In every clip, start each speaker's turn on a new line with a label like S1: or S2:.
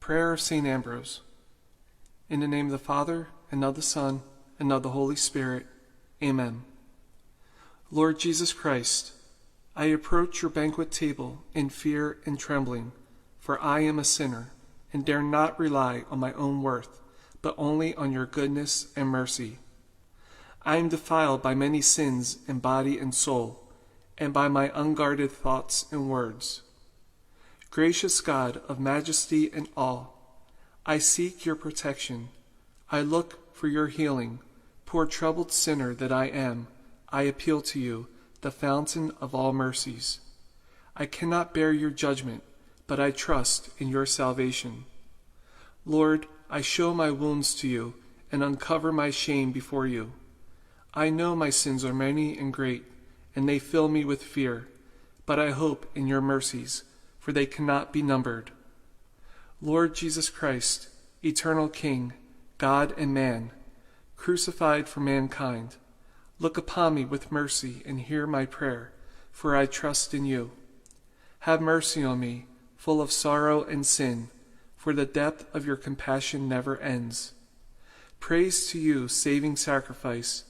S1: Prayer of St. Ambrose. In the name of the Father, and of the Son, and of the Holy Spirit. Amen. Lord Jesus Christ, I approach your banquet table in fear and trembling, for I am a sinner, and dare not rely on my own worth, but only on your goodness and mercy. I am defiled by many sins in body and soul, and by my unguarded thoughts and words. Gracious God of majesty and awe, I seek your protection. I look for your healing. Poor troubled sinner that I am, I appeal to you, the fountain of all mercies. I cannot bear your judgment, but I trust in your salvation. Lord, I show my wounds to you and uncover my shame before you. I know my sins are many and great, and they fill me with fear, but I hope in your mercies, for they cannot be numbered. Lord Jesus Christ, eternal King, God and man, crucified for mankind, look upon me with mercy and hear my prayer, for I trust in you. Have mercy on me, full of sorrow and sin, for the depth of your compassion never ends. Praise to you, saving sacrifice,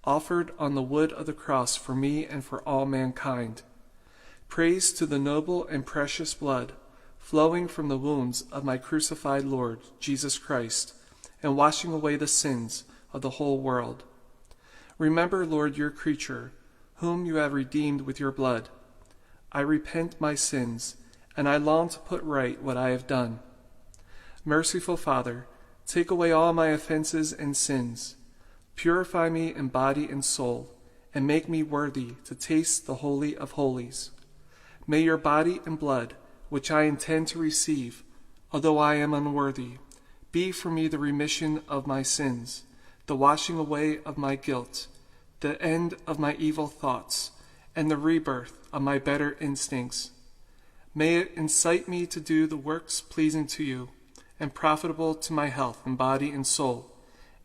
S1: offered on the wood of the cross for me and for all mankind. Praise to the noble and precious blood flowing from the wounds of my crucified Lord, Jesus Christ, and washing away the sins of the whole world. Remember, Lord, your creature, whom you have redeemed with your blood. I repent my sins, and I long to put right what I have done. Merciful Father, take away all my offenses and sins. Purify me in body and soul, and make me worthy to taste the Holy of Holies. May your body and blood, which I intend to receive, although I am unworthy, be for me the remission of my sins, the washing away of my guilt, the end of my evil thoughts, and the rebirth of my better instincts. May it incite me to do the works pleasing to you, and profitable to my health in body and soul,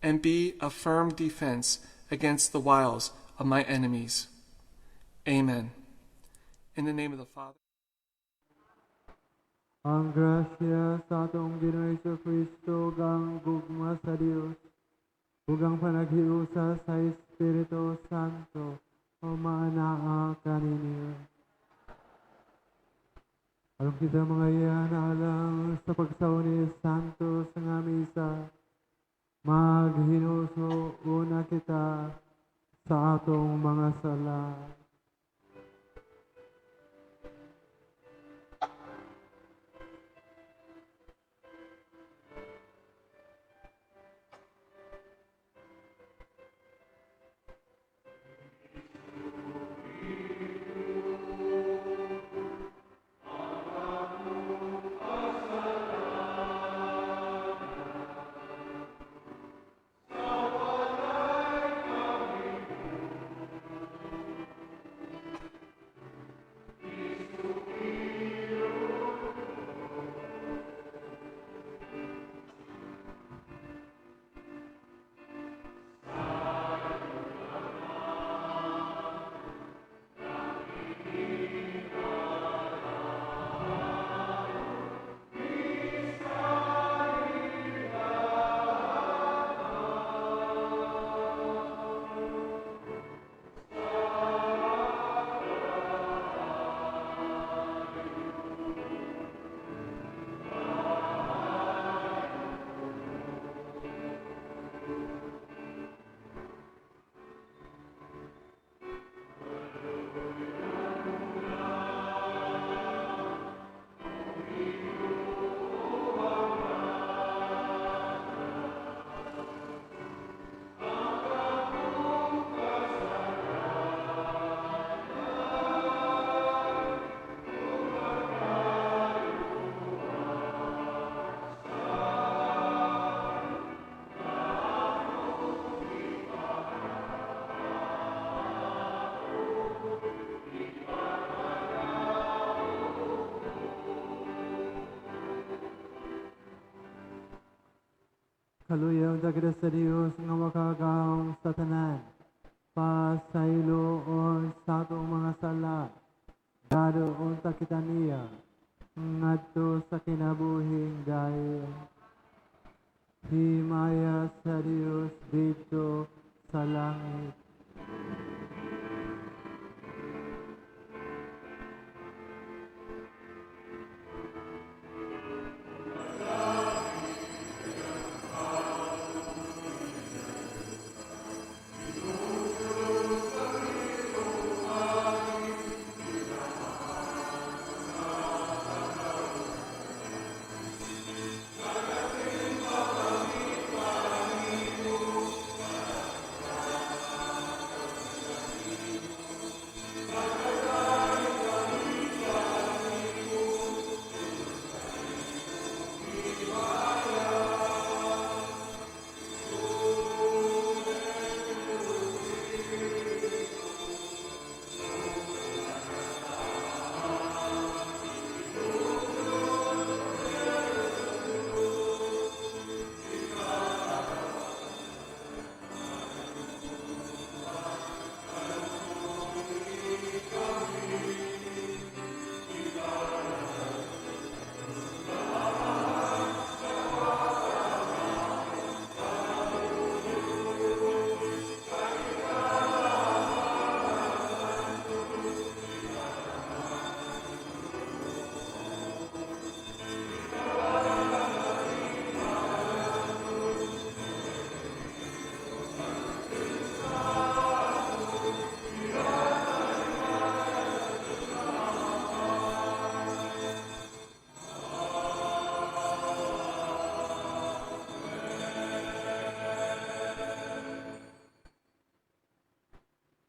S1: and be a firm defense against the wiles of my enemies. Amen. In the name of the Father.
S2: Ang grasya sa atong Ginoong Kristo, ang gugma sa Dios, ug ang panaghiusa sa Espiritu Santo, maanaa kaninyo. Aron kita mga iya alang sa pagsaw ni Santo sa nga misa, maghinulsol una kita sa atong mga sala. Kaluya unta kita sa Dios nga makagagahom sa tanan. Pasayloon sa atong mga sala. Dado unta kita niya. ngadto sa kinabuhing dayon. Himaya sa Dios didto sa langit.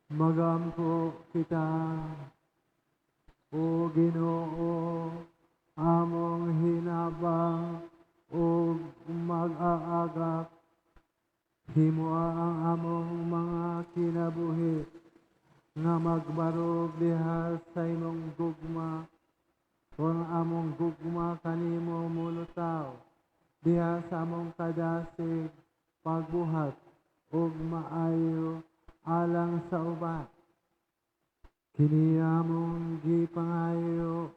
S2: Magampo kita, O Ginoo, among hinabang ug mag-aagak. Himoa ang among mga kinabuhi nga magbarog diha sa imong gugma, kung among gugma kanimo mulutaw diha sa among kadasig pagbuhat ug maayo alang sa uban. Kini among gipangayo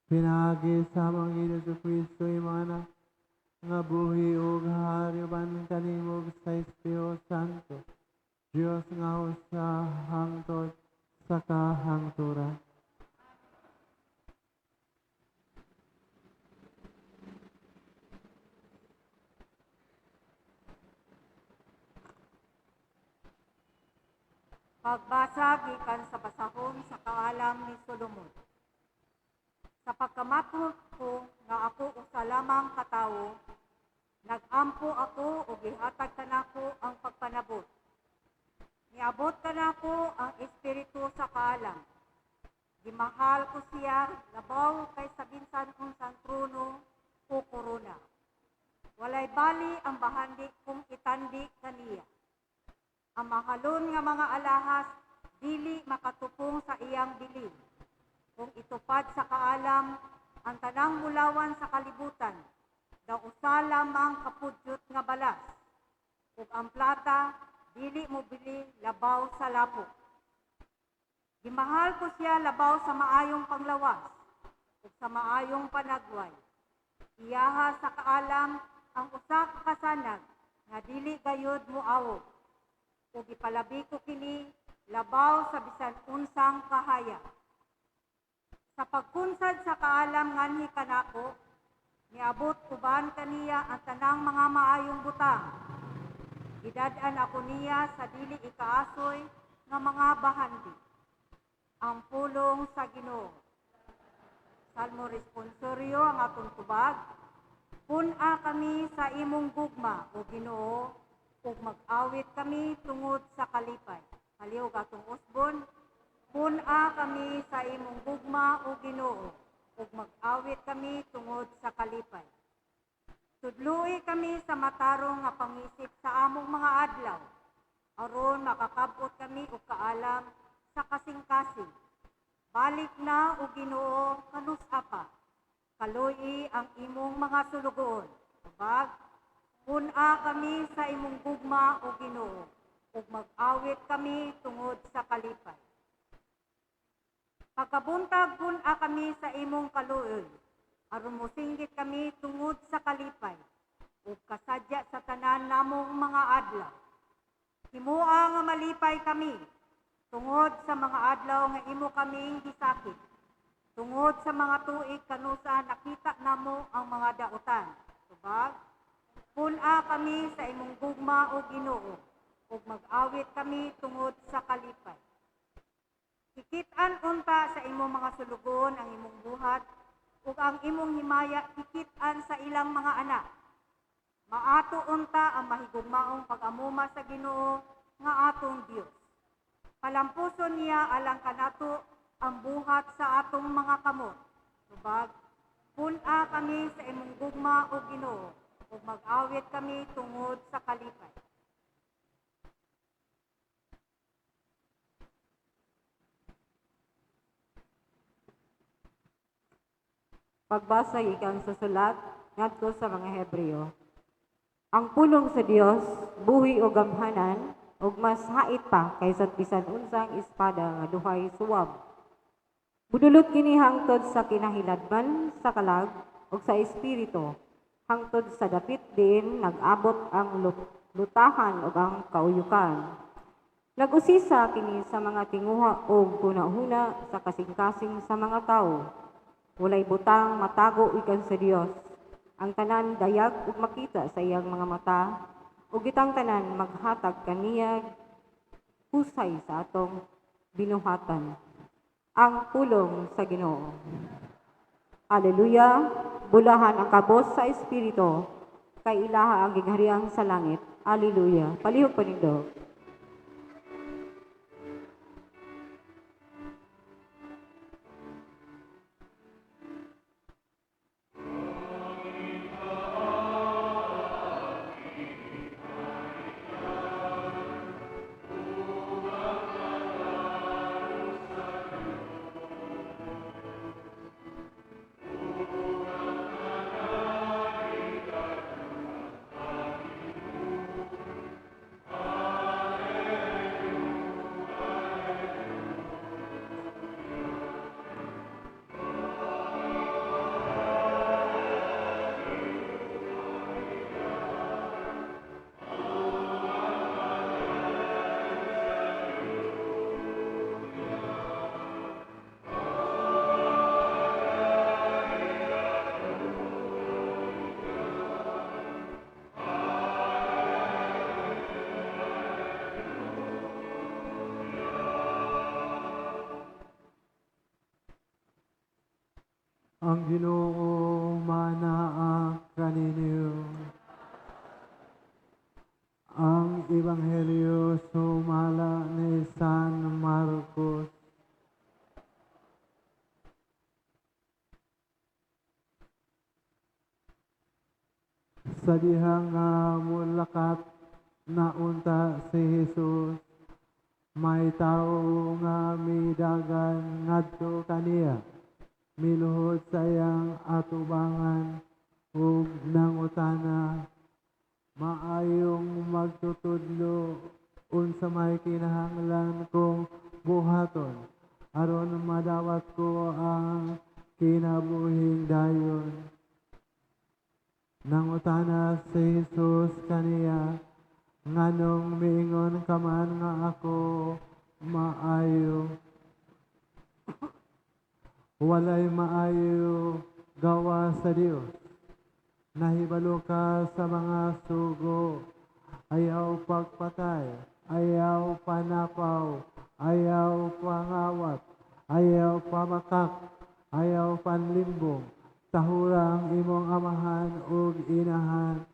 S2: pinaagi sa among Ginoo Kristo imong anak nga buhi ug hari uban kanimo sa Espiritu Santo, Dios nga usa hangtod sa kahangturan.
S3: Pagbasa gikan sa basahon sa kaalam ni Solomon. Sa pagkamatod ko nga ako usa lamang katawo, nag-ampo ako ug gihatag kanako ang pagpanabot. Niabot kanako ang espiritu sa kaalam. Gimahal ko siya labaw kaysa bisan unsang trono o korona. Walay bali ang bahandi kung itandi kaniya. Ang mahalon nga mga alahas dili makatupong sa iyang bilin. Kung itupad sa kaalam ang tanang bulawan sa kalibutan, daw usa lamang kapudyot nga balas. Ug ang plata dili mobili labaw sa lapok. Gimahal ko siya labaw sa maayong panglawas ug sa maayong panagway. Iyaha sa kaalam ang usa ka kasanag nga dili gayud moawog. Ug ipalabi ko kini labaw sa bisan unsang kahayag. Sa pagkunsad sa kaalam nganhi kanako, niabot uban kaniya ang tanang mga maayong butang. Gidad-an ako niya sa dili ikaasoy nga mga bahandi. Ang pulong sa Ginoo. Salmo responsorio ang atong tubag. Pun-a kami sa imong gugma, o Ginoo, ug mag-awit kami tungod sa kalipay. Palihog atong usbon. Pun-a kami sa imong gugma, o Ginoo, ug mag-awit kami tungod sa kalipay. Tudloi kami sa matarong nga pangisip sa among mga adlaw, aron makakab-ot kami og kaalam sa kasing-kasing. Balik na, o Ginoo, kanus-a pa. Kaluoyi ang imong mga sulugoon. Tubag, pun-a kami sa imong gugma, o Ginoo, ug mag-awit kami tungod sa kalipay. Pagkabuntag, pun-a kami sa imong kaluoy, Aron mosinggit kami tungod sa kalipay ug kasadya sa tanan namong mga adlaw. Himoa nga malipay kami tungod sa mga adlaw nga imo kaming gisakit. Tungod sa mga tuig kanusa nakita namo ang mga dautan. Tubag, pun-a kami sa imong gugma o Ginoo ug mag-awit kami tungod sa kalipay. Hikit-an unta sa imong mga sulugoon ang imong buhat ug ang imong himaya hikit-an sa ilang mga anak. Maato unta ang mahigugmaong pag-amuma sa Ginoo nga atong Dios. Palampuson niya alang kanato ang buhat sa atong mga kamot. Tubag, pun-a kami sa imong gugma o Ginoo ug mag-awit kami tungod sa kalipay.
S4: Pagbasa gikan sa sulat ngadto sa mga Hebreo. Ang pulong sa Dios buhi og gamhanan ug mas hait pa kaysa bisan unsang espada nga duhay suwab. Budulot kini hangtod sa kinahiladman sa kalag ug sa espiritu, hangtod sa dapit diin nag-abot ang lutahan ug ang kauyukan. Nag-usisa kini sa mga tinguha ug hunahuna sa kasing-kasing sa mga tawo. Walay butang matago ikan sa Dios. Ang tanan dayag ug makita sa iyang mga mata, ug kitang tanan maghatag kaniya husay sa atong binuhatan. Ang pulong sa Ginoo. Aleluya! Bulahan ang kabos sa Espiritu, kay ilaha ang gigharian sa langit. Aleluya! Palihog panindog.
S2: Ang Ginoo manaa kaninyo. Ang Ebanghelyo sumala ni San Marcos. Sa diha nga mulakat na unta si Jesus, may tawo nga midagan ngadto kaniya. Miluhod sa iyang atubangan ug nangutana, maayong magtutudlo unsa may kinahanglan kong buhaton aron madawat ko ang kinabuhing dayon. Nangutana si Jesus kaniya, nganong miingon ka man nga ako maayo? Walay maayo gawa sa Dios. Nahibalo ka sa mga sugo. Ayaw pagpatay, ayaw panapaw, ayaw pangawat, ayaw pamakak, ayaw panlimbong. Tahura ang imong amahan ug inahan.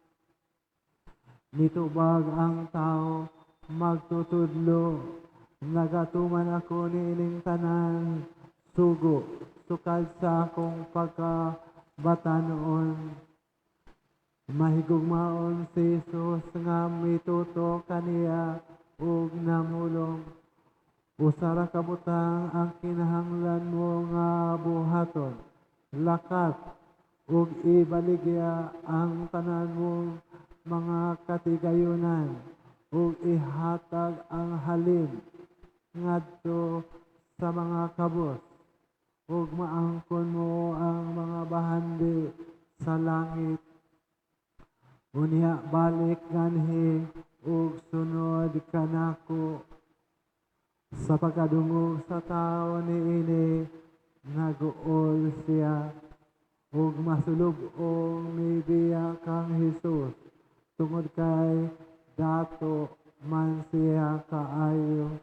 S2: Nitubag ang tao magtutudlo. Nagatuman ako niining tanan sugo, sukad sa akong pagkabata noon. Mahigugmaon si Jesus nga mituto kaniya ug namulong. Usa ra ka butang ang kinahanglan mo nga buhaton. Lakat ug ibaligya ang tanan mong mga katigayunan ug ihatag ang halin ngadto sa mga kabos. Ug maangkon mo ang mga bahandi sa langit. Unya balik nganhi ug sunod kanako. Sa pagkadungog sa tawo niini, naguol siya ug masulub-ong mibiya kang Hesus tungod kay dato man siya kaayo.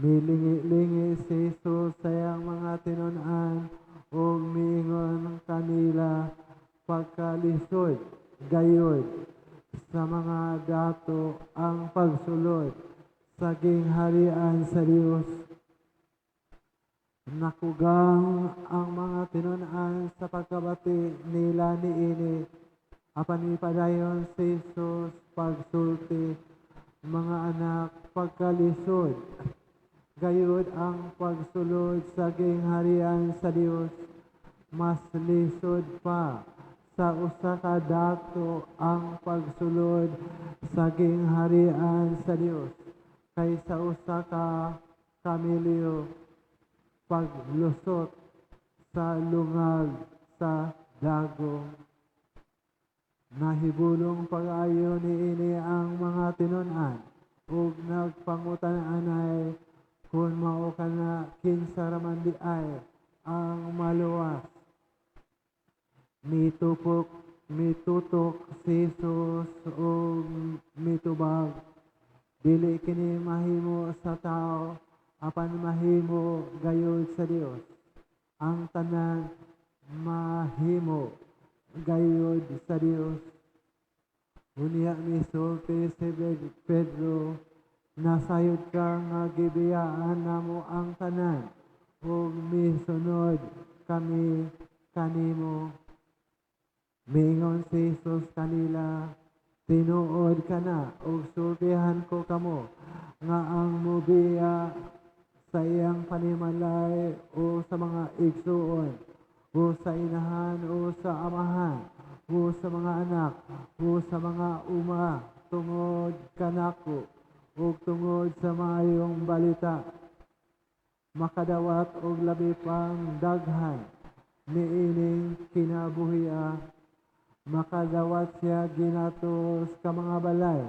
S2: Milingi-lingi si Jesus sa iyang mga tinun-an ug miingon kanila, "Pagkalisod gayod sa mga dato ang pagsulod sa gingharian sa Dios." Nakugang ang mga tinun-an sa pagkabati nila niini. Apan mipadayon si Jesus pagsulti, "Mga anak, pagkalisod gayud ang pagsulod sa gingharian sa Dios. Mas lisod pa sa usa ka dato ang pagsulod sa gingharian sa Dios kaysa usa ka kamelyo paglusot sa lungag sa dagom." Nahibulong pag-ayo niini ang mga tinun-an ug nagpangutan-anay, "Kung mao kana, kinsa ra man diay ang maluwas?" Mitutok si Jesus ug mitubag, "Dili kini mahimo sa tao, apan mahimo gayud sa Dios. Ang tanan mahimo gayud sa Dios." Unya misulti si Pedro, "Nasayod ka nga gibiyaan namo ang tanan ug misunod kami kanimo." Miingon si Jesus kanila, "Tinuod kana ug sultihan ko kamo nga ang mubiya sa iyang panimalay o sa mga igsuon o sa inahan o sa amahan o sa mga anak o sa mga uma tungod kanako ug tungod sa maayong balita, makadawat og labi pang daghan niining kinabuhia. Makadawat siya ginatos ka mga balay,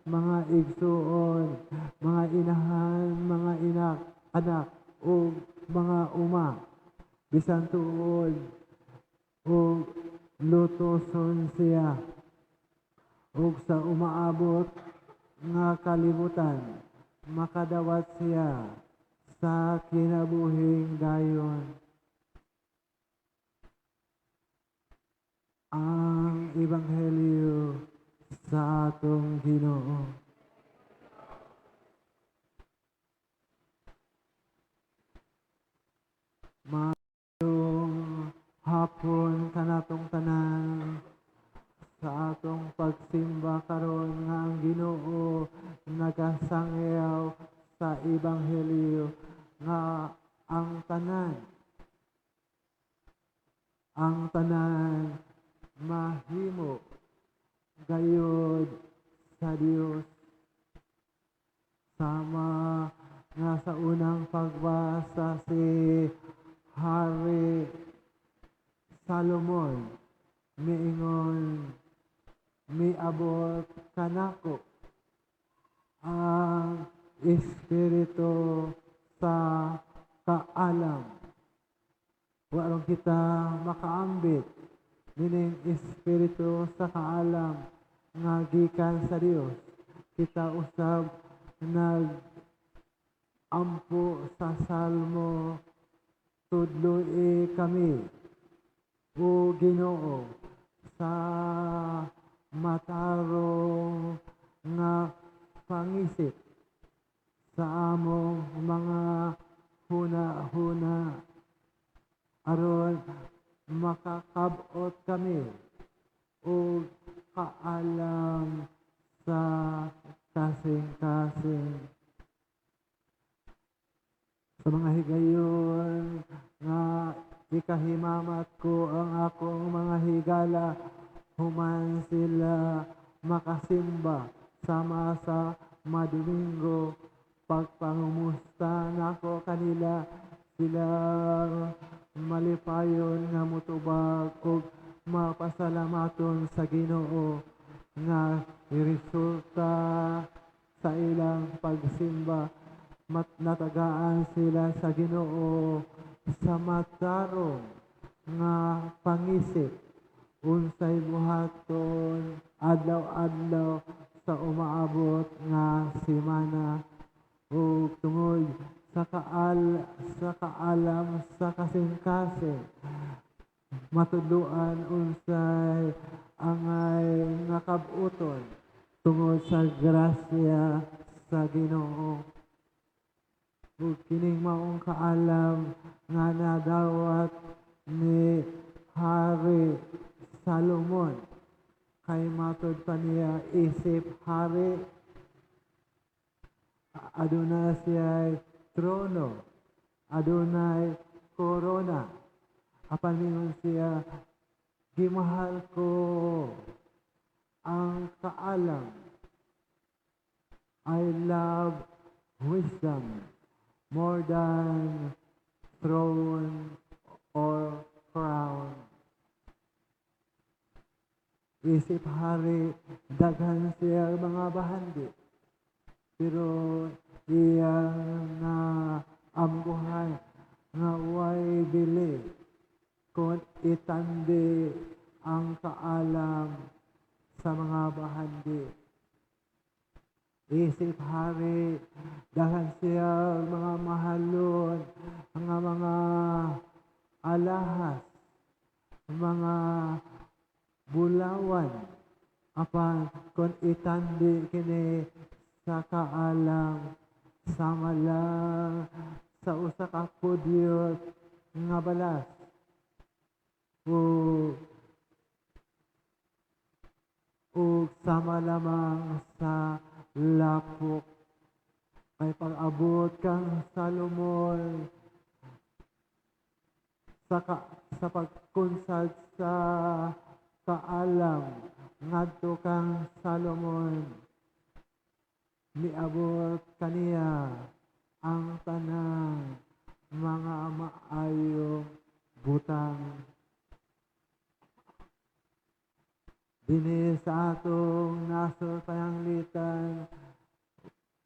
S2: mga igsuon, mga inahan, mga anak ug mga uma, bisan tuod ug lutoson siya, ug sa umaabot nga kalibutan makadawat siya sa kinabuhing dayon. Ang Ebanghelyo sa atong Ginoo. Maayong hapon kanatong tanan sa atong pagsimba karon nga ang Ginoo nagasangyaw sa Ebanghelyo nga ang tanan mahimo gayud sa Dios. Sama nga sa unang pagbasa, si Hari Salomon miingon, "Miabot kanako ang espiritu sa kaalam." Wa ron kita makaambit nining espiritu sa kaalam nga gikan sa Dios. Kita usab nag-ampo sa Salmo, "Tudloi kami, o Ginoo, sa matarong nga pangisip sa among mga huna-huna, aron makakabot kami og kaalam sa kasing-kasing." Sa mga higayon nga ikahimamat ko ang akong mga higala human sila makasimba sama sa Madomingo, pagpangumusta nako kanila sila malipayon nga motubag og mapasalamaton sa Ginoo nga resulta sa ilang pagsimba, natagaan sila sa Ginoo sa matarong nga pangisip unsay buhaton adlaw-adlaw sa umaabot nga semana. Ug tungod sa kaalam sa kasing-kasing, matudloan unsay angay nga kab-uton tungod sa grasya sa Ginoo. Ug kining maong kaalam nga nadawat ni Hari Salomon, kay matud pa niya isip hari, aduna siya'y trono, adunay korona. Apan ningon siya, "Gimahal ko ang kaalam. I love wisdom more than throne or crown." Isip hari, daghan siya mga bahandi. Pero iyang na amguhan nga way bili kung itandi ang kaalam sa mga bahandi. Isip hari, daghan siya mga mahalon, nga mga alahas, mga bulawan. Apan kung itandi kini sa kaalam, sama lang sa usa ka pudyot nga balas o sama lamang sa lapok. Kay pag-abot kang Salomon sa pagkunsad sa kaalam ngadto kang Salomon, miabot kaniya ang tanang mga maayong butang. Dinhi sa atong nasod, pananglitan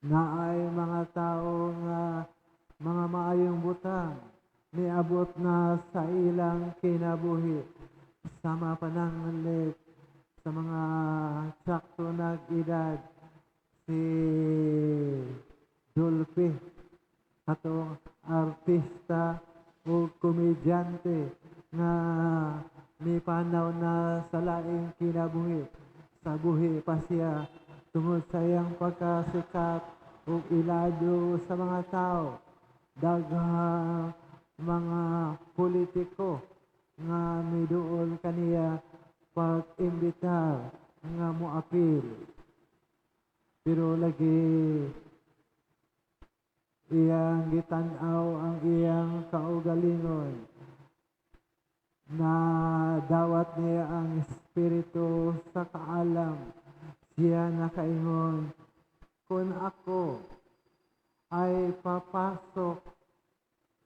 S2: naay mga tao nga mga maayong butang niabot na sa ilang kinabuhi, sama pananglit sa mga sakto nag-edad si Dolphy, atong artista o komedyante nga mipanaw na sa laing kinabuhi. Sa buhi pa siya, tungod sa iyang pagkasikat ug ilado sa mga tao, daghang mga politiko nga miduol kaniya pag-imbitar nga moapil. Pero lagi iyang gitan-aw ang iyang kaugalingon na dawat niya ang espiritu sa kaalam. Siya nakaingon, "Kung ako ay papasok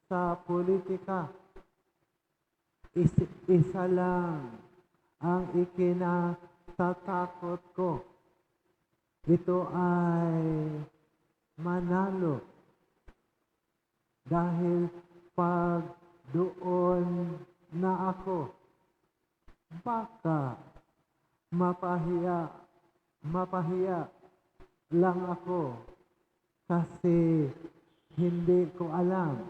S2: sa politika, isa lang ang ikinatatakot ko. Ito ay manalo. Dahil pag doon na ako, baka mapahiya lang ako kasi hindi ko alam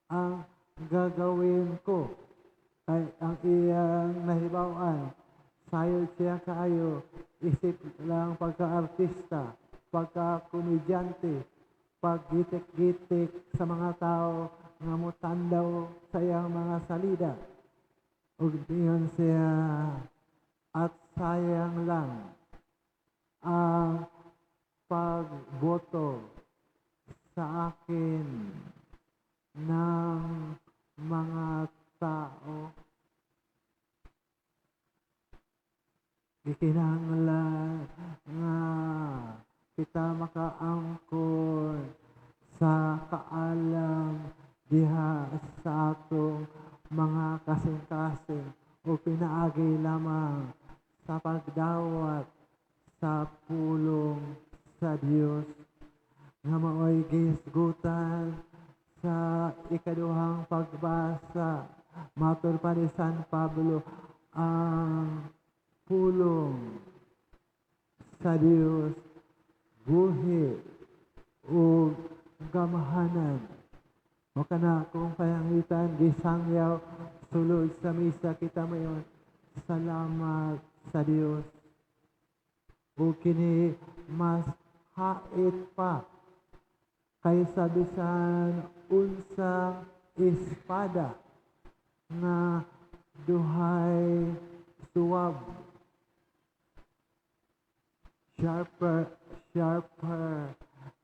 S2: ang gagawin ko." Kay ang iyang nahibaw-an, sayod siya kaayo, isip lang pagka-artista, pagka-komedyante, paggitik-gitik sa mga tao nga motandaw sa iyang mga salida. Ug diyon siya, "At sayang lang ang pagboto sa akin ng mga tao." Gikinahanglan nga kita makaangkon sa kaalam diha sa atong mga kasing-kasing o pinaagi lamang sa pagdawat sa pulong sa Dios nga maoy gihisgutan sa ikaduhang pagbasa. Matod pa ni San Pablo, ang pulong sa Dios buhi ug gamhanan. O kana kung payangitan gisangyaw sulod sa misa, kita mayon salamat sa Dios. O kini mas hait pa kaysa bisan unsang espada nga duhay suwab, sharper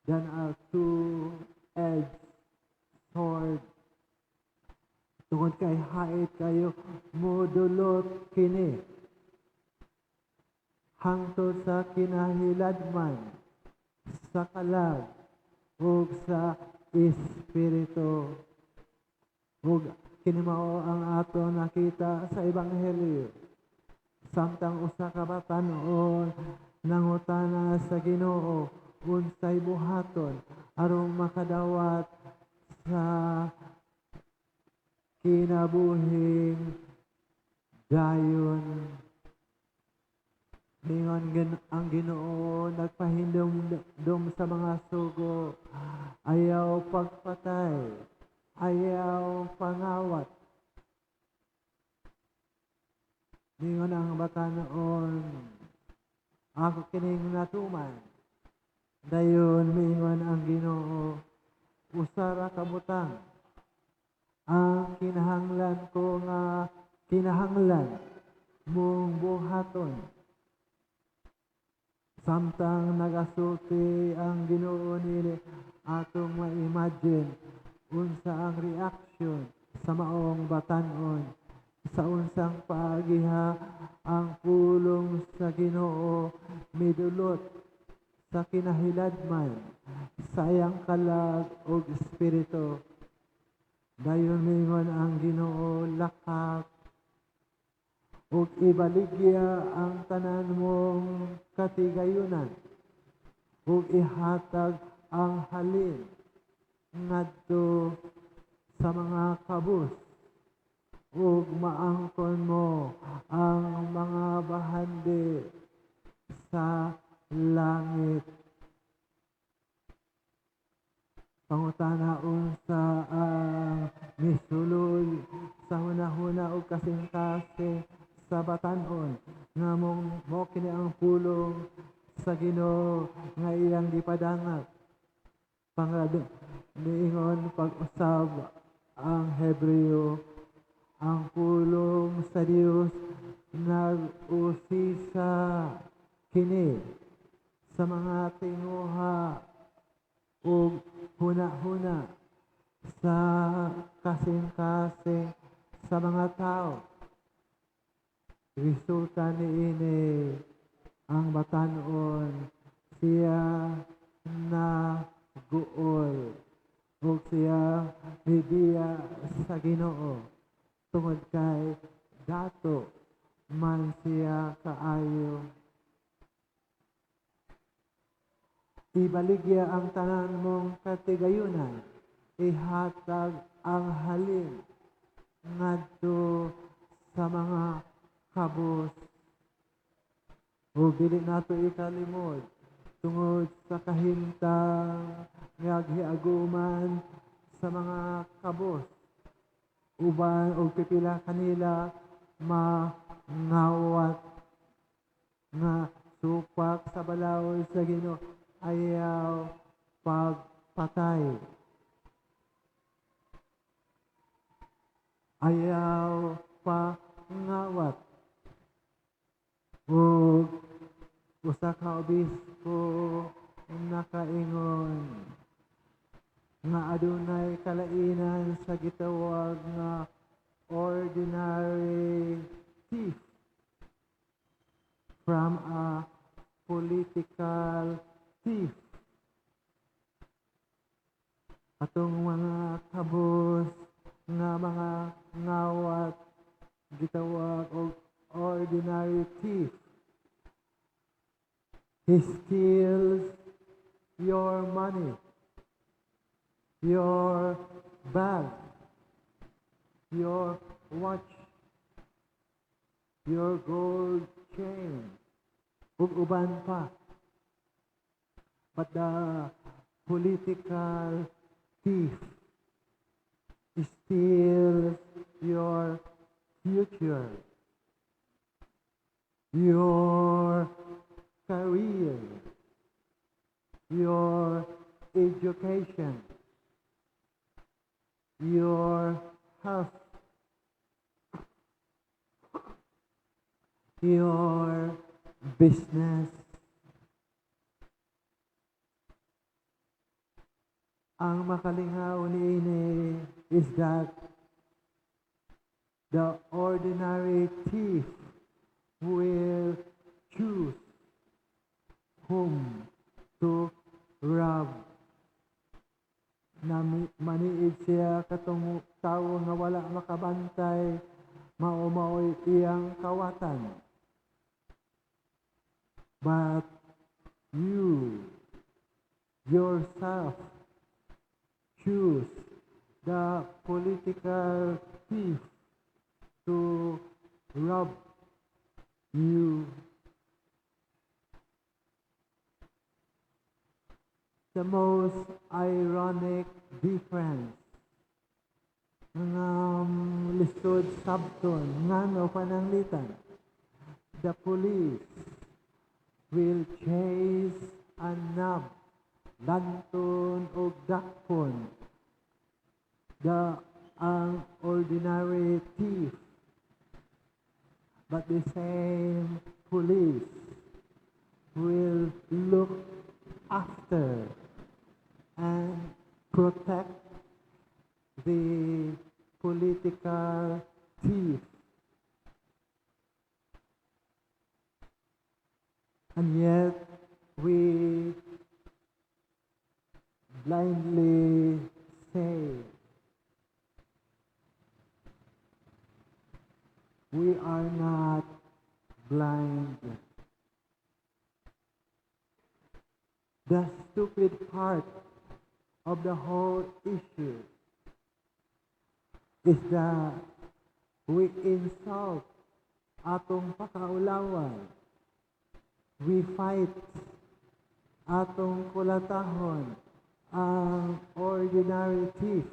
S2: than a two-edged sword, tungod kay hait kayo modulot kini hangtod sa kinahiladman sa kalag ug sa espiritu. Ug kini mao ang ato nakita sa Ebanghelyo samtang usa ka batan-on nangutana sa Ginoo unsay buhaton aron makadawat sa kinabuhing dayon. Ningon ang Ginoo, nagpahindom sa mga sugo, ayaw pagpatay, ayaw pangawat. Ningon ang batan-on, "Ako kining natuman." Dayon miingon ang Ginoo, "Usa ra ka butang ang kinahanglan ko nga kinahanglan mong buhaton." Samtang nagasulti ang Ginoo nini, atong ma-imagine unsa ang reaksyon sa maong batan-on, sa unsang paagiha ang pulong sa Ginoo midulot sa kinahiladman sa iyang kalag ug espiritu. Dayon miingon ang Ginoo, "Lakak ug ibaligya ang tanan mong katigayunan ug ihatag ang halin ngadto sa mga kabus ug maangkon mo ang mga bahandi sa langit." Pangutana, unsa ang misulod sa hunahuna ug kasing-kasing sa batan-on nga mong mo kini ang pulong sa Ginoo nga iyang gipadangat? Pangad niingon pag-usab ang Hebreo, ang pulong sa Dios nag-usisa kini sa mga tinguha ug huna-huna sa kasing-kasing sa mga tao. Resulta niini, ang batan-on siya na guol ug siya mibiya sa Ginoo tungod kay dato man siya kaayo. Ibaligya ang tanan mong katigayunan, ihatag ang halin ngadto sa mga kabus. O dili nato ikalimod tungod sa kahimtang nga giaguman sa mga kabus, uban og pipila kanila mangawat nga supak sa balaod sa Ginoo, ayaw pagpatay, ayaw pangawat. Ug usa ka obispo nakaingon nga adunay kalainan sa gitawag nga ordinary thief from a political thief. Atong mga kabus nga mga ngawat gitawag og ordinary thief. He steals your money, your bag, your watch, your gold chain, ug uban pa. But the political thief steals your future, your career, your education, your health, your business. Ang makalingaw niini is that the ordinary thief will choose whom to rob. Na maniid siya katong tawo nga wala makabantay, mao-mao'y iyang kawatan. But you yourself choose the political thief to rob you. The most ironic difference nga lisod sabton ngano pananglitan, the police will chase and nab, lanton og dakpon the ang ordinary thief, but the same police will look after and protect the political thief. And yet, we blindly say, we are not blind. The stupid part of the whole issue is that we insult atong pakaulawan. We fight atong kulatahon ang ordinary thief.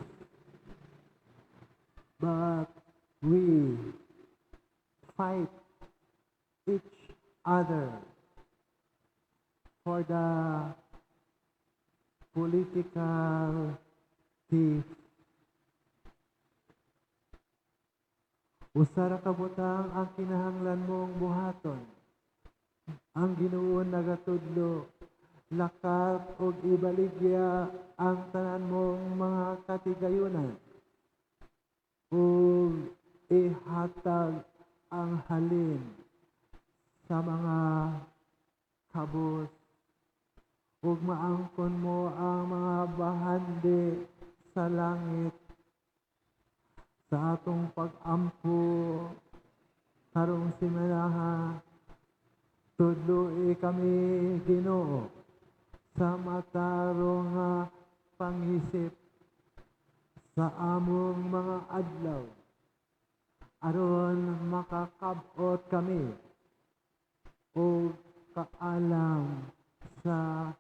S2: But we fight each other for the political thief. Usa ra ka butang ang kinahanglan mong buhaton. Ang Ginoo nagatudlo, lakat og ibaligya ang tanan mong mga katigayunan ug ihatag ang halin sa mga kabus, ug maangkon mo ang mga bahandi sa langit. Sa atong pag-ampo karong simanaha, tudloi kami, Ginoo, sa matarong nga pangisip sa among mga adlaw, aron makakab-ot kami og kaalam sa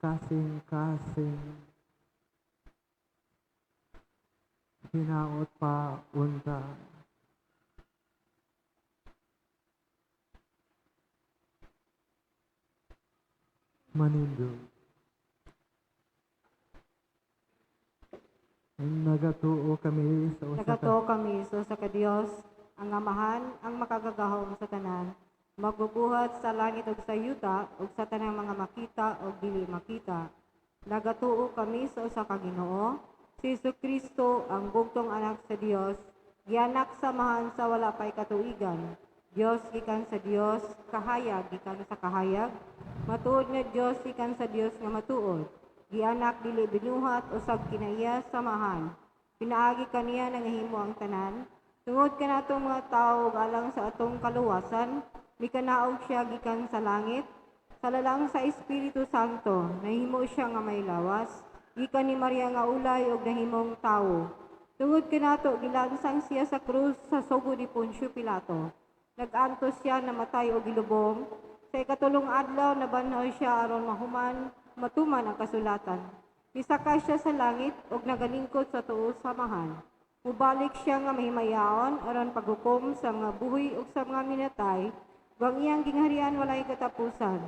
S2: kasing-kasing. Hinaot pa unta. Manindog. Nagatuo kami sa usa ka
S4: Nagatuo kami sa usa ka Dios, ang Amahan, ang makagagahom sa tanan, magbubuhat sa langit ug sa yuta ug sa tanang mga makita ug dili makita. Nagatuo kami sa usa ka Ginoo, si Jesucristo, ang bugtong anak sa Dios, gianak sa Amahan sa wala pay katuigan. Dios gikan sa Dios, kahayag gikan sa kahayag, matuod nga Dios gikan sa Dios nga matuod. Gianak dili binuhat usab kinaiya sa Amahan. Pinaagi kaniya nangahimo ang tanan. Tungod kanatong mga tawo ug alang sa atong kaluwasan, mikanaog siya gikan sa langit. Sa lalang sa Espiritu Santo, nahimo siya nga may lawas, gikan ni Maria nga ulay ug nahimong tawo. Tungod kanato gilansang siya sa krus sa sugod ni Poncio Pilato. Nag-antos siya, namatay og gilubong. Sa ikatulong adlaw nabanhaw siya aron mahuman matuman ang kasulatan. Misakay siya sa langit ug nagalingkod sa tuo sa Amahan. Mubalik siya nga mahimayaon aron paghukom sa mga buhi ug sa mga minatay, ug ang iyang gingharian walay katapusan.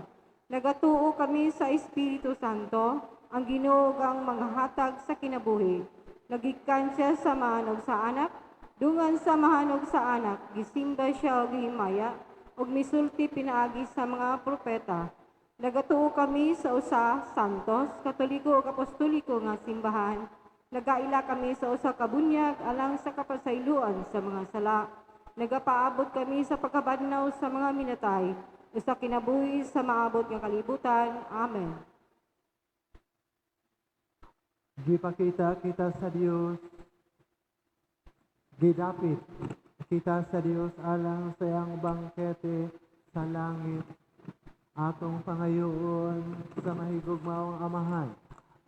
S4: Nagatuo kami sa Espiritu Santo, ang Ginoo ug ang mga hatag sa kinabuhi. Nagikan siya sa Amahan ug sa Anak, dungan sa Amahan ug sa Anak, gisimba siya og gihimaya, ug misulti pinaagi sa mga propeta. Nagatuo kami sa usa santos, katoliko ug apostoliko nga simbahan. Nagaila kami sa usa ka bunyag alang sa kapasayloan sa mga sala. Nagapaabot kami sa pagkabanhaw sa mga minatay, ug sa kinabuhi sa maabot nga kalibutan. Amen.
S2: Gipakita kita sa Dios, gidapit kita sa Dios alang sa iyang bangkete sa langit. Atong pangayoon sa mahigugmaong Amahan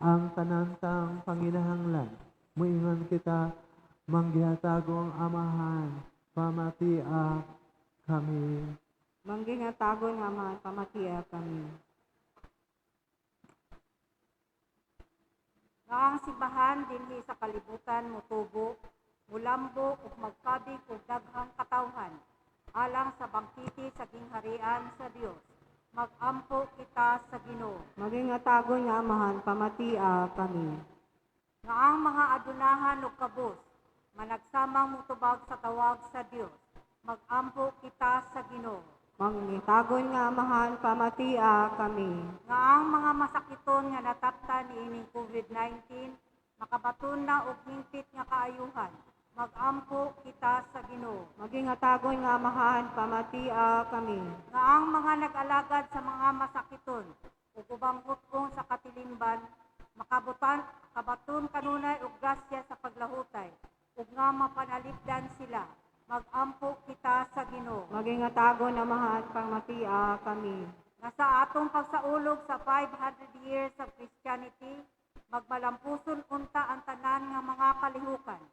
S2: ang tanantang panginahanglan. Muingon kita, manggihatagong Amahan, pamatia kami.
S4: Manggihatagon nga Amahan, pamatia kami.
S3: Nga ang simbahan dinhi sa kalibutan motubo, mulambo ug magkabig og daghang katawhan alang sa bangkete sa gingharian sa Dios. Magampo kita sa Ginoo.
S4: Manggihatagon nga Amahan, pamatia kami.
S3: Nga ang mga adunahan ug kabus managsamang motubag sa tawag sa Dios. Magampo kita sa Ginoo.
S4: Manggihatagon nga Amahan, pamatia kami.
S3: Nga ang mga masakiton nga nataptan niining COVID-19 makabaton na og hingpit nga kaayuhan. Magampo kita sa Ginoo.
S4: Manggihatagon nga Amahan, pamatia kami.
S3: Nga ang mga nag-alagad sa mga masakiton ug ubang hutbong sa katilimban makabaton kanunay og grasya sa paglahutay ug nga mapanalipdan sila. Magampo kita sa Ginoo.
S4: Manggihatagon Amahan, pamatia kami.
S3: Nga sa atong pagsaulog sa 500 years of Christianity, magmalampuson unta ang tanan nga mga kalihukan,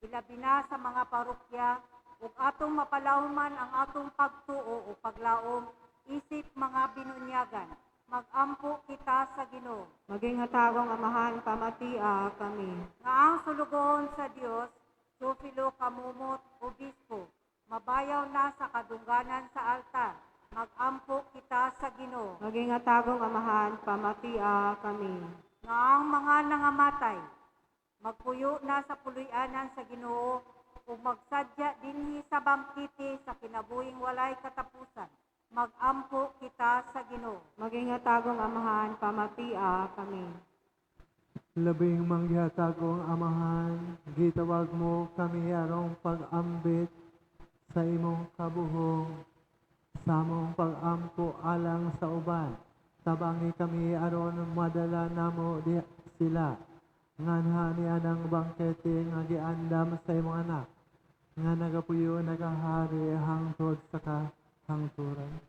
S3: ilabi na sa mga parokya, ug atong mapalawman ang atong pagtuo o paglaom isip mga binunyagan. Magampo kita sa Ginoo.
S4: Maging hatagong Amahan, pamatia kami.
S3: Nga ang sulugoon sa Dios, Teofilo Camomot, Obispo, mabayaw na sa kadungganan sa altar. Magampo kita sa Ginoo.
S4: Maging hatagong Amahan, pamatia kami.
S3: Nga ang mga nangamatay, magpuyo na sa puloy-anan sa Ginoo ug magsadya dinhi sa bangkete sa kinabuhing walay katapusan. Magampo kita sa Ginoo.
S4: Maging hatagong Amahan, pamatia kami.
S2: Labing manggihatagong Amahan, gitawag mo kami arong pag-ambit sa imong kabuhong, sa among pag-ampo alang sa uban. Tabangi kami aron madala namo di sila. Nganha ni anang bangkete nga giandam sa imong anak, nga nagapuyo nagahari hangtod sa kahangturan.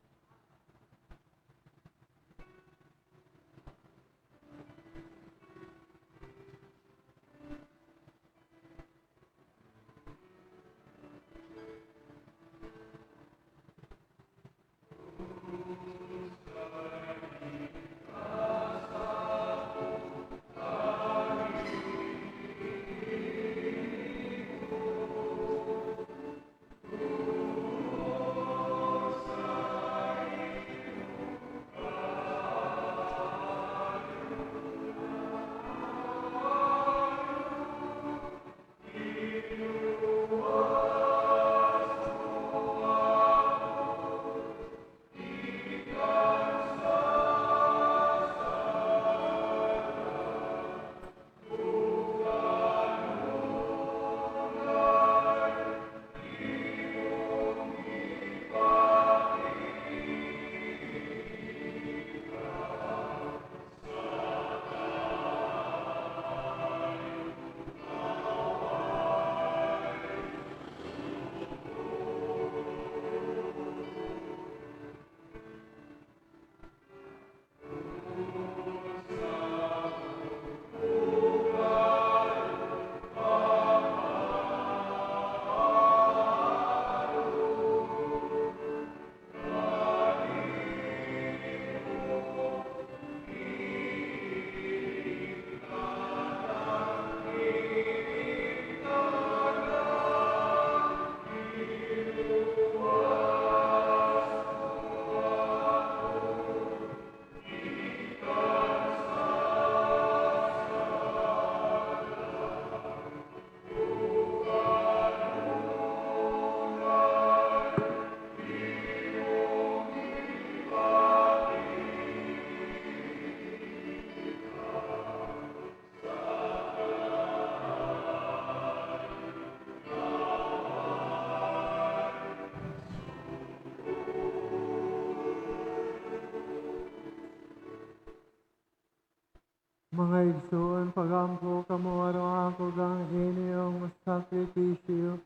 S2: Mga igsoon, pagampo kamo aron ako ang inyong sakripisyo,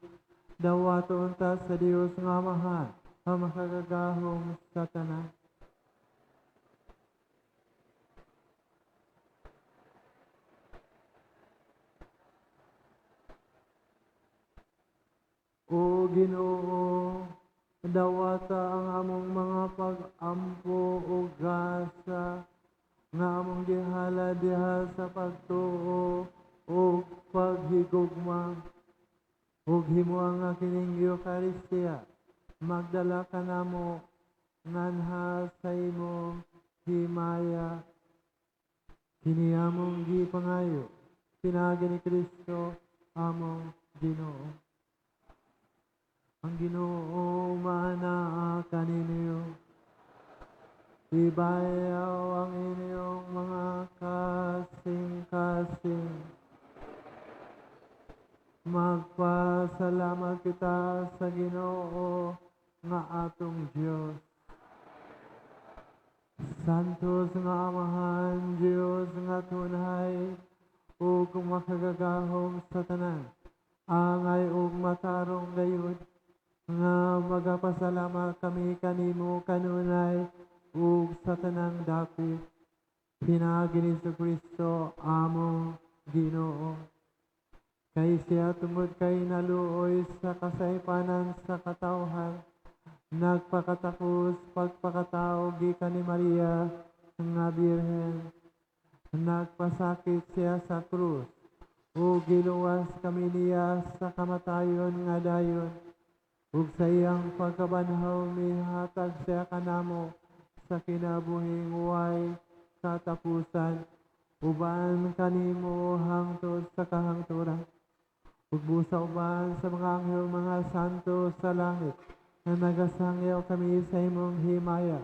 S2: dawaton ta sa Dios nga Amahan, ang makagagahom sa tanan. O Ginoo, dawata ang among mga pag-ampo o gasa nga among gihala diha sa pagtuo o paghigugma, ug himoa nga kining Eucharistia magdala kanamo nganha sa imong himaya. Kini among gipangayo pinaagi ni Kristo among Ginoo. Ang Ginoo maanaa kaninyo. Ibayaw ang inyong mga kasing-kasing. Magpasalamat kita sa Ginoo nga atong Dios. Santos nga Amahan, Dios nga tunay ug makagagahom sa tanan, angay ug matarong gayud nga magapasalamat kami kanimo kanunay ug sa tanang dapit, pinaagi ni Kristo among Ginoo. Kay siya tungod kay naluoy sa kasaypanan sa katawhan, nagpakatakos pagpakatao gikan ni Maria nga Birhen. Nagpasakit siya sa krus ug giluwas kami niya sa kamatayon nga dayon, ug sa iyang pagkabanhaw mihatag siya kanamo sa kinabuhing way katapusan, uban kanimo hangtod sa kahangturan. Ug busa uban sa mga anghel, mga santo sa langit, na nagasangyaw kami sa imong himaya,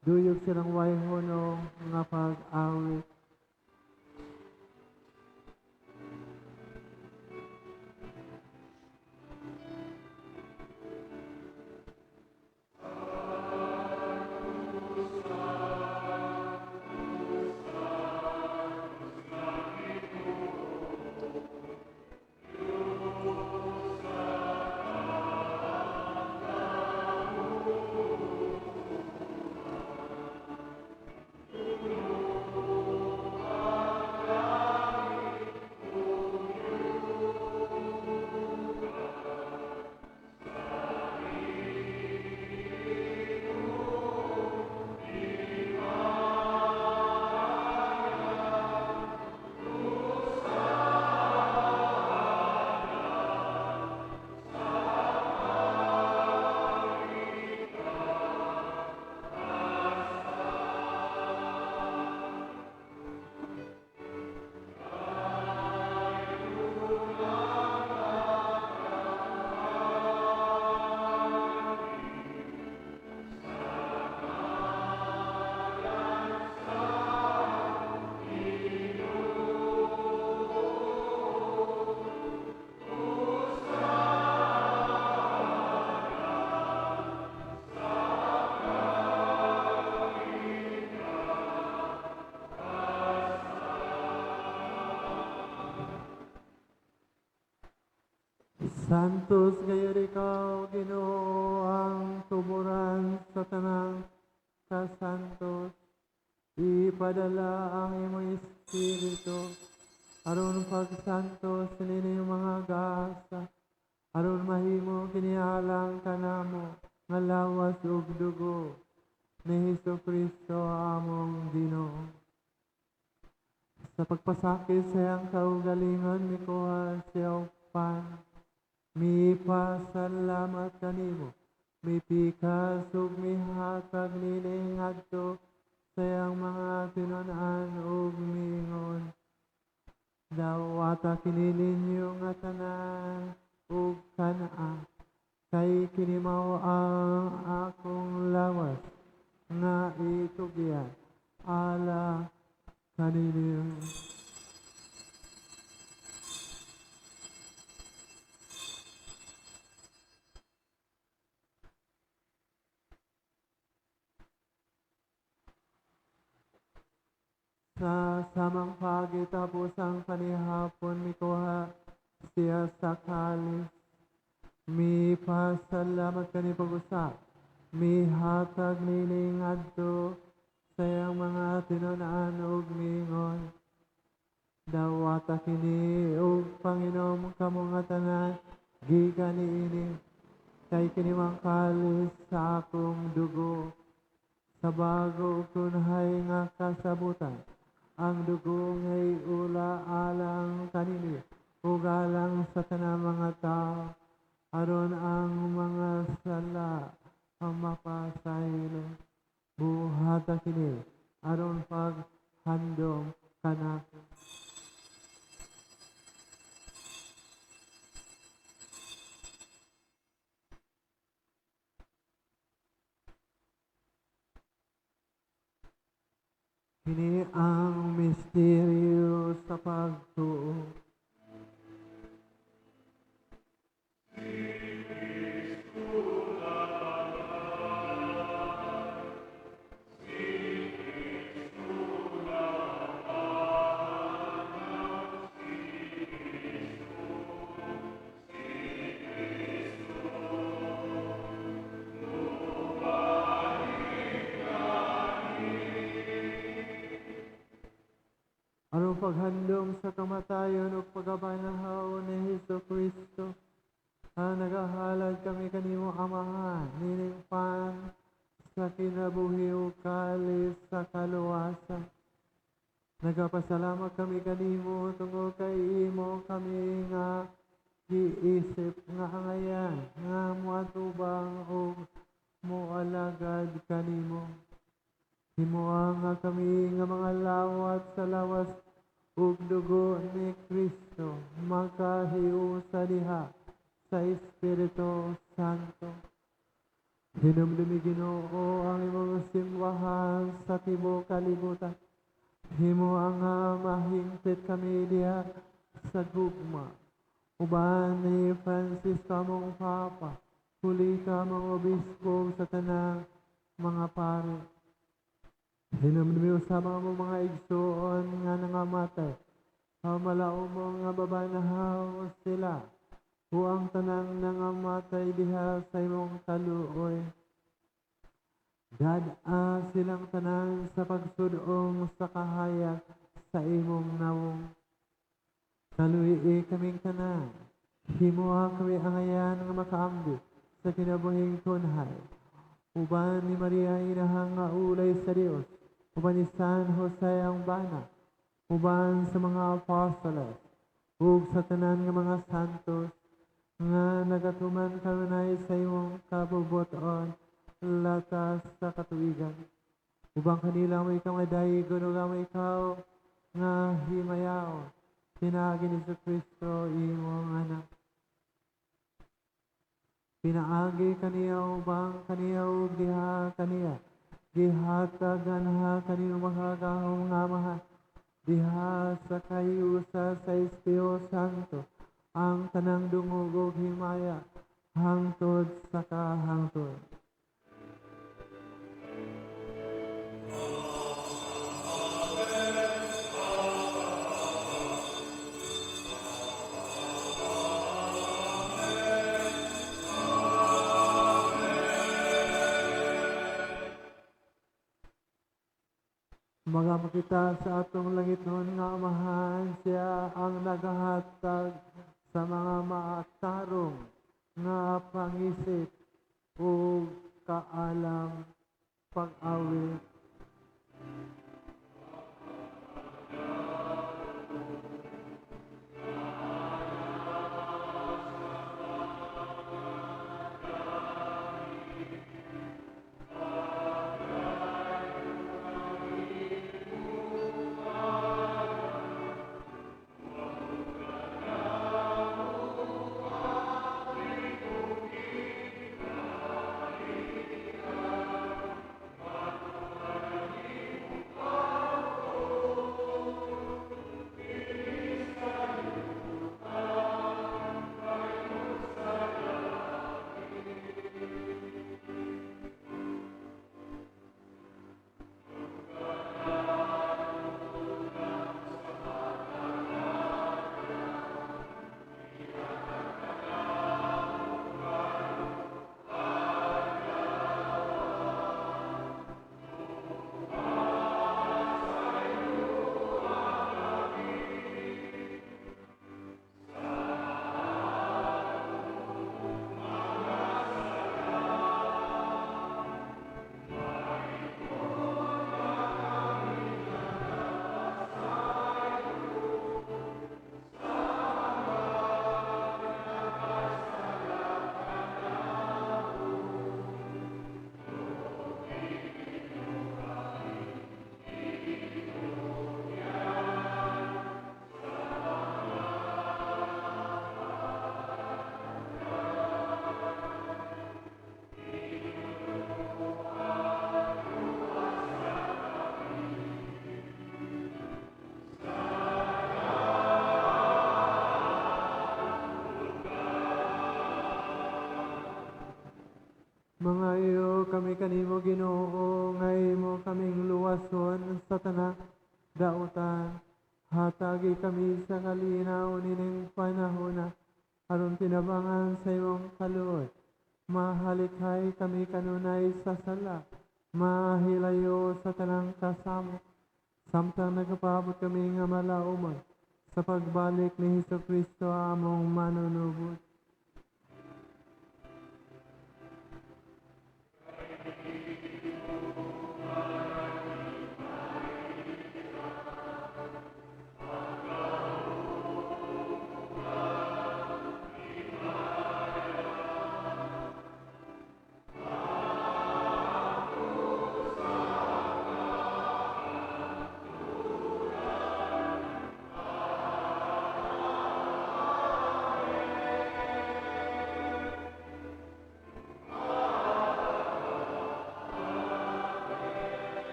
S2: duyog silang way hunong nga pag-awit. Santos gayud ikaw, Ginoo, ang tuburan sa tanang kasantos. Ipadala ang imong Espiritu aron pagsantos nining mga gasa, aron mahimo kinialang kanamo nga lawas ug dugo ni Hesukristo among Ginoo. Sa pagpasakit sa iyang kaugalingon, mikuha siya og pan. Mipasalamat kanimo, mipikas ug mihatag nining ngadto sa iyang mga tinun-an ug miingon, dawata kini ninyo nga tanan ug kan-a, kay kini mao ang akong lawas nga itugyan ala kaninyo. Sa samang pagi tapos ang panihapon, mikuha siya sa kalis. Mipasalamat kani pag-usap, mihatag niini ngadto sa iyang mga tinun-an ug miingon, "Dawata kini ug panginom kamo nga tanan gikan niini, kay kini ang kalis sa akong dugo sa bago ug tunhay nga kasabutan. Ang dugo nga iula alang kaninyo ug alang sa tanang mga tawo, aron ang mga sala ang mapasaylo. Buhata kini aron paghandom kanako." Kini ang misteryo sa pagtuo. Aron paghandom sa kamatayon ug pagkabanhaw ni Hesus Kristo, ang nagahalad kami kanimo, Amahan, nining pan sa kinabuhi ug kalis sa kaluwasan. Nagapasalamat kami kanimo tungod kay imo kami nga giisip nga angayan nga moatubang ug moalagad kanimo. Himoa nga kami nga mga lawat sa lawas ug dugo ni Kristo makahiusa diha sa Espiritu Santo. Hinumdumi, Ginoo, ang imong simbahan sa tibuok kalibutan. Himoa nga mahingpit kami diha sa gugma. Uban ni Francisco among Papa, huli ka among obispo sa tanang mga pari. Hinumdumi usab ang among mga igsoon nga nangamatay. Pamalaom mo nga babanhaw sila, ug ang tanang nangamatay diha sa imong kaluoy. Dad-a silang tanan sa pagsud-ong sa kahayag sa imong nawong. Kaluy-i kaming tanan, himoa kami angayan nga makaambit sa kinabuhing tunhay. Uban ni Maria inahang nga ulay sa Dios, uban ni San Jose ang bana, uban sa mga apostoles, ug sa tanan nga mga santos, nga nagatuman kanunay sa imong kabubuton latas sa katuigan. Ubang kanila mo ikaw nga daygon ug amo ikaw nga himayaon, pinaagi ni Kristo imong anak. Pinaagi kaniya ubang kaniya ug diha kaniya, gihatagan ha kanimo makagagahom nga Amahan, diha sa kahiusa sa Espiritu Santo, ang tanang dungog ug himaya hangtod sa kahangtod. Mga makita sa atong langitnon nga Amahan, siya ang nagahatag sa mga maatarong nga pangisip ug kaalam pag-awit. Mangayo kami kanimo Ginoo, nga imo kaming luwason sa tanang dautan. Hatagi kami sa kalinaw nining panahona, aron tinabangan sa imong kaluoy. Mahalikay kami kanunay sa sala, mahilayo sa tanang kasamo, samtang nagpaabot kami nga malauman sa pagbalik ni Hesus Kristo among manunubos.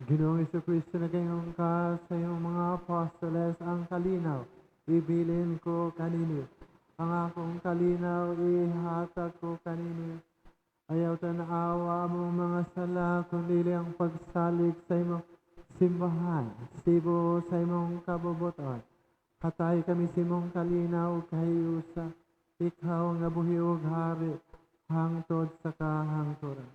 S2: Ginoong Hesukristo, nagaingon ka sa iyong mga apostoles, ang kalinaw ibilin ko kaninyo. Ang akong kalinaw ihatag ko kaninyo. Ayaw tanawa mo mga sala, kundi ang pagsalig sa imong simbahan, sibo sa imong kabubuton. Hatay kami sa imong kalinaw kahiusa, ikaw nga buhi ug hari, hangtod sa kahangturan.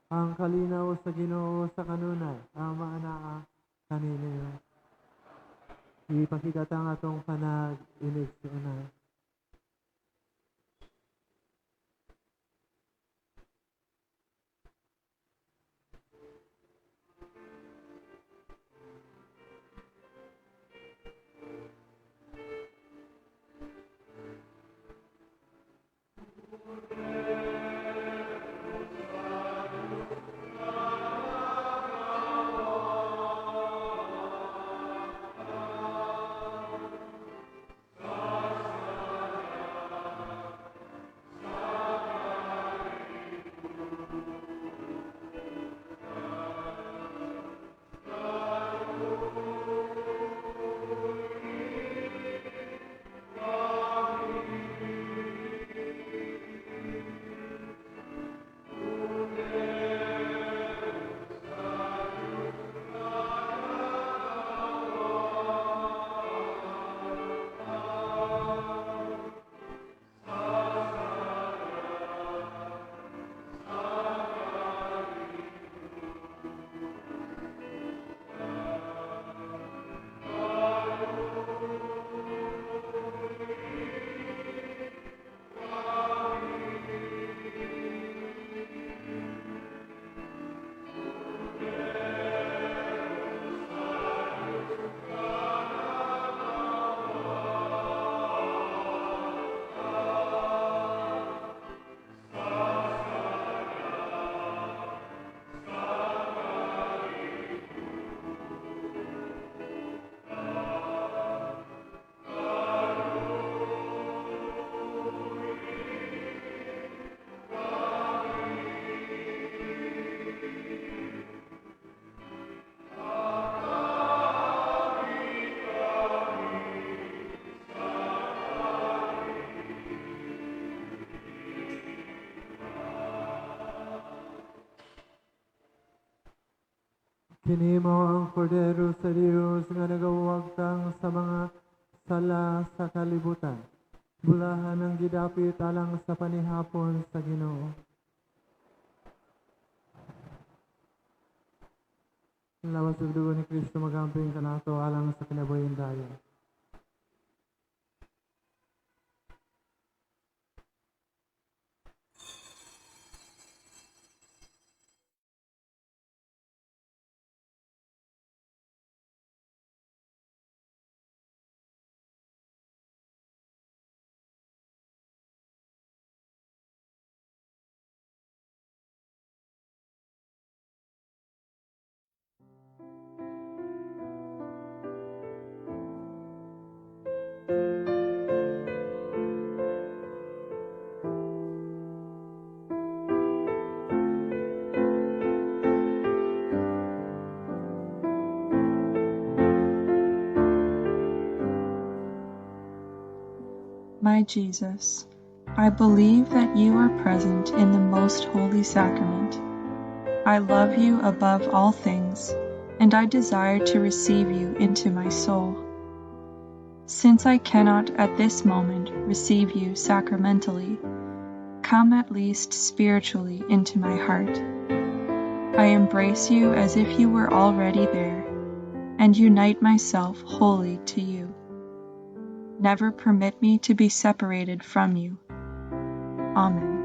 S2: Ang kalinaw sa Ginoo sa kanunay, ang maanaa kaninyo. Ipakita ta ang atong panag-inig sa unay. Kini mao ang Kordero sa Dios nga nagawagtang sa mga sala sa kalibutan. Bulahan ang gidapit alang sa panihapon sa Ginoo. Lawas ug dugo ni Kristo magamping kanato alang sa kinabuhing dayon.
S5: My Jesus, I believe that you are present in the most holy sacrament. I love you above all things, and I desire to receive you into my soul. Since I cannot at this moment receive you sacramentally, come at least spiritually into my heart. I embrace you as if you were already there, and unite myself wholly to you. Never permit me to be separated from you. Amen.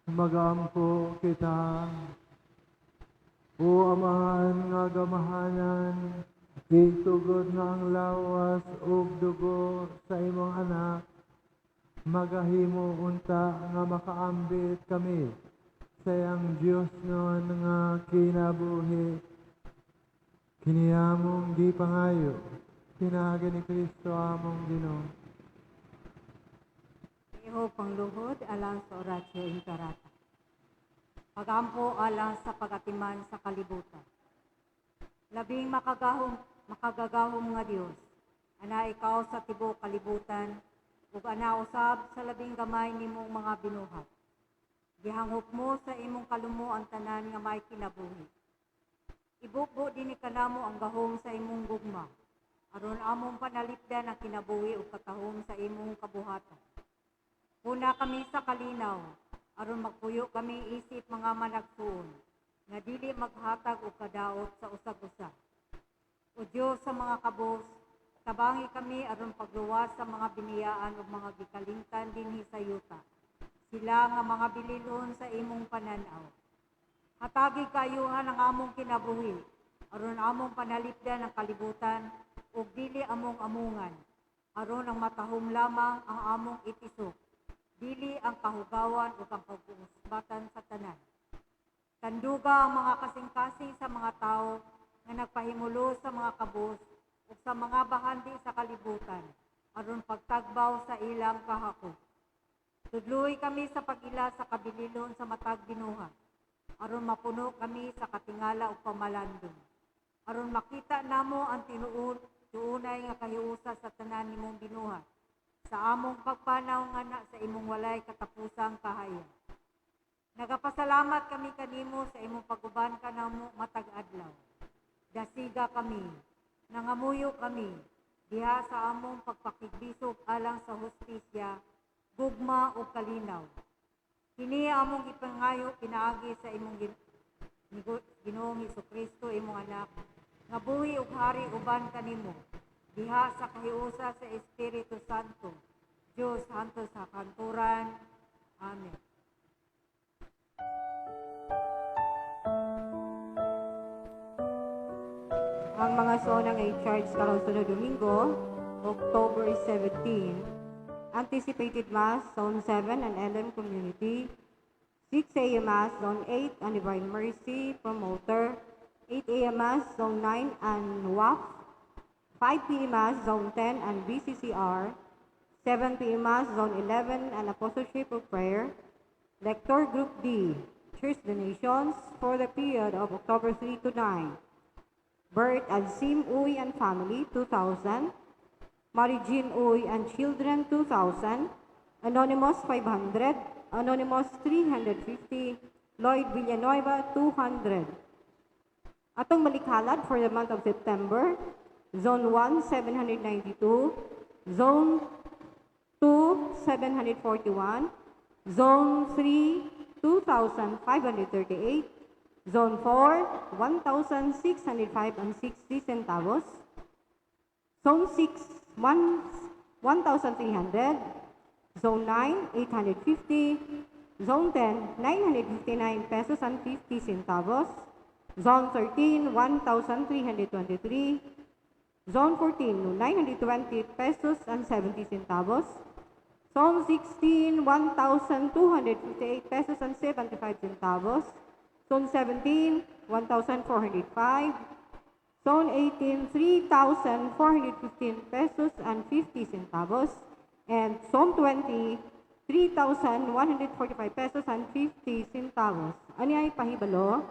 S2: Magampo kita. O Amahan nga gamahanan, gitugot nga ang lawas ug dugo sa imong anak, magahimo unta nga makaambit kami sa iyang Dios noon nga kinabuhi. Kini among gipangayo, pinaagi ni Kristo among Ginoo.
S3: Iho pangluhod alang sa oratio imperata. Pagampo alang sa pagatiman sa kalibutan. Labing makagagahom nga Dios, ana ikaw sa tibuok kalibutan ug ana usab sa labing gamay nimong mga binuhat. Gihangop mo sa imong kalumo ang tanan nga may kinabuhi. Ibubo dinhi kanamo ang gahom sa imong gugma, aron among panalipdan ang kinabuhi ug katahom sa imong kabuhatan. Puna kami sa kalinaw, aron magpuyo kami isip mga managsuon, nga dili maghatag og kadaot sa usag-usa. O Dios sa mga kabos, tabangi kami aron pagluwas sa mga biniyaan ug mga gikalingtan dinhi sa yuta. Sila nga mga bililon sa imong pananaw. Hatagi kaayuhan ang among kinabuhi, aron among panalipdan ang kalibutan ug dili among amungan, aron ang matahom lamang ang among itisok, dili ang kahugawan ug ang pag-uusbatan sa tanan. Tanduga ang mga kasing-kasing sa mga tawo nga nagpahimulo sa mga kabos ug sa mga bahandi sa kalibutan, aron pagtagbaw sa ilang kahakot. Tudloy kami sa pag-ila sa kabililon sa matag binuhat, aron mapuno kami sa katingala ug pamalandong, aron makita namo ang tinuunay nga kahiusa sa tanan nimong binuhat, sa among pagpanaw nga na sa imong walay katapusang kahayag. Nagapasalamat kami kanimo sa imong pag-uban kanamo matag adlaw. Dasiga kami, nangamuyo kami, diha sa among pagpakigbisog alang sa hustisya, gugma ug kalinaw. Kini among ipangayo pinaagi sa imong Ginoong Hesukristo, imong anak, nga buhi ug hari uban kanimo, diha sa kahiusa sa Espiritu Santo, Dios hantos sa kanturan. Amen.
S4: Ang mga zona nga i-charge karon sunod Domingo, October 17, Anticipated Mass, Zone 7 and LM Community, 6 a.m. Mass, Zone 8 and Divine Mercy Promoter, 8 a.m. Mass, Zone 9 and WAF, 5 p.m. Mass, Zone 10 and BCCR, 7 p.m. Mass, Zone 11 and Apostleship of Prayer, Lector Group D, Church Donations for the period of October 3 to 9. Bert and Sim Uy and Family, 2,000. Mary Jean Uy and Children, 2,000. Anonymous, 500. Anonymous, 350. Lloyd Villanueva, 200. Atong malikhalad for the month of September, Zone 1, 792. Zone 2, 741. Zone 3, 2,538. Zone 4, 1,605 and 60 centavos. Zone 6, 1,300. Zone 9, 850. Zone 10, 959 pesos and 50 centavos. Zone 13, 1,323. Zone 14, 920 pesos and 70 centavos. Zone 16, 1,258 pesos and 75 centavos. Zone 17, 1,405. Zone 18, 3,415 pesos and 50 centavos. And Zone 20, 3,145 pesos and 50 centavos. Ani ay pahibalo?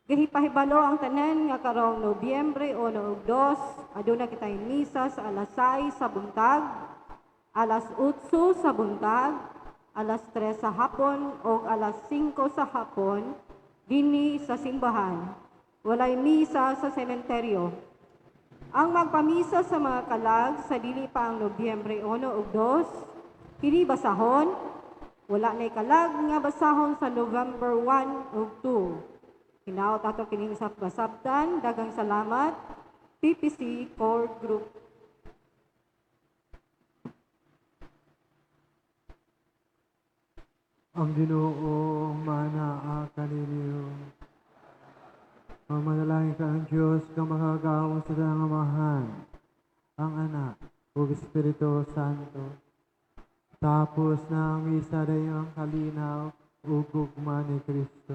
S4: Gahipahibalo ang tanan nga karong Nobyembre 1 ug 2, aduna kitay misa sa alas 6 sa buntag, alas 8 sa buntag, alas 3 sa hapon o alas 5 sa hapon dinhi sa simbahan. Walay misa sa sementeryo. Ang magpamisa sa mga kalag sa dili pa ang Nobyembre 1 ug 2, kini basahon, wala nay kalag nga basahon sa November 1 ug 2. Hinaot ato kining sa basabtan. Daghang salamat. PPC Core Group.
S2: Ang Ginoo manaa kaninyo. Mamanalangin ka ang Diyos kang makagawang sa tanang Amahan, ang Anak, ug Espiritu Santo. Tapos na ang misa dayon ang kalinaw ug gugma ni Kristo.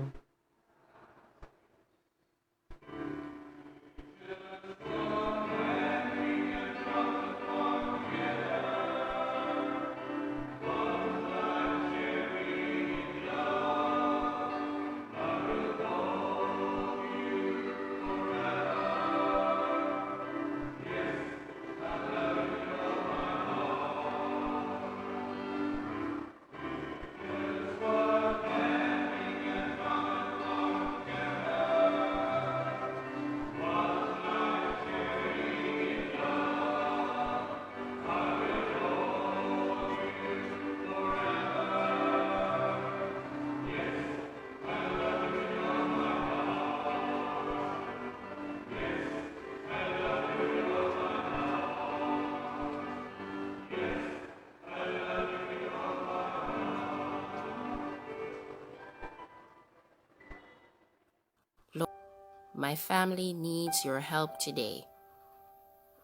S6: My family needs your help today.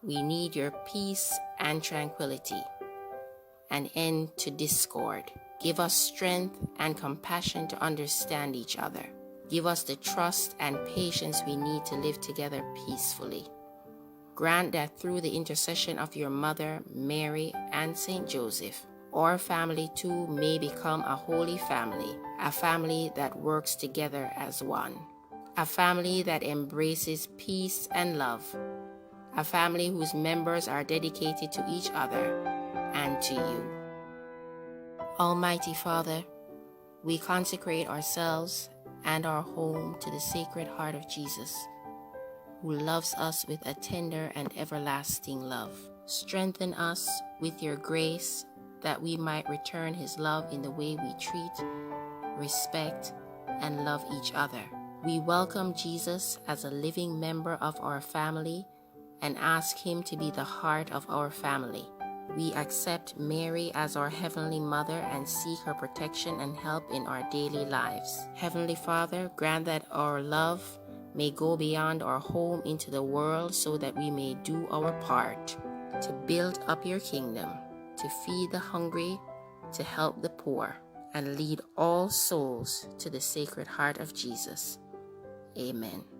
S6: We need your peace and tranquility, an end to discord. Give us strength and compassion to understand each other. Give us the trust and patience we need to live together peacefully. Grant that through the intercession of your mother, Mary, and Saint Joseph, our family too may become a holy family, a family that works together as one, a family that embraces peace and love, a family whose members are dedicated to each other and to you. Almighty Father, we consecrate ourselves and our home to the Sacred Heart of Jesus, who loves us with a tender and everlasting love. Strengthen us with your grace that we might return his love in the way we treat, respect, and love each other. We welcome Jesus as a living member of our family and ask him to be the heart of our family. We accept Mary as our Heavenly Mother and seek her protection and help in our daily lives. Heavenly Father, grant that our love may go beyond our home into the world so that we may do our part to build up your kingdom, to feed the hungry, to help the poor, and lead all souls to the Sacred Heart of Jesus. Amen.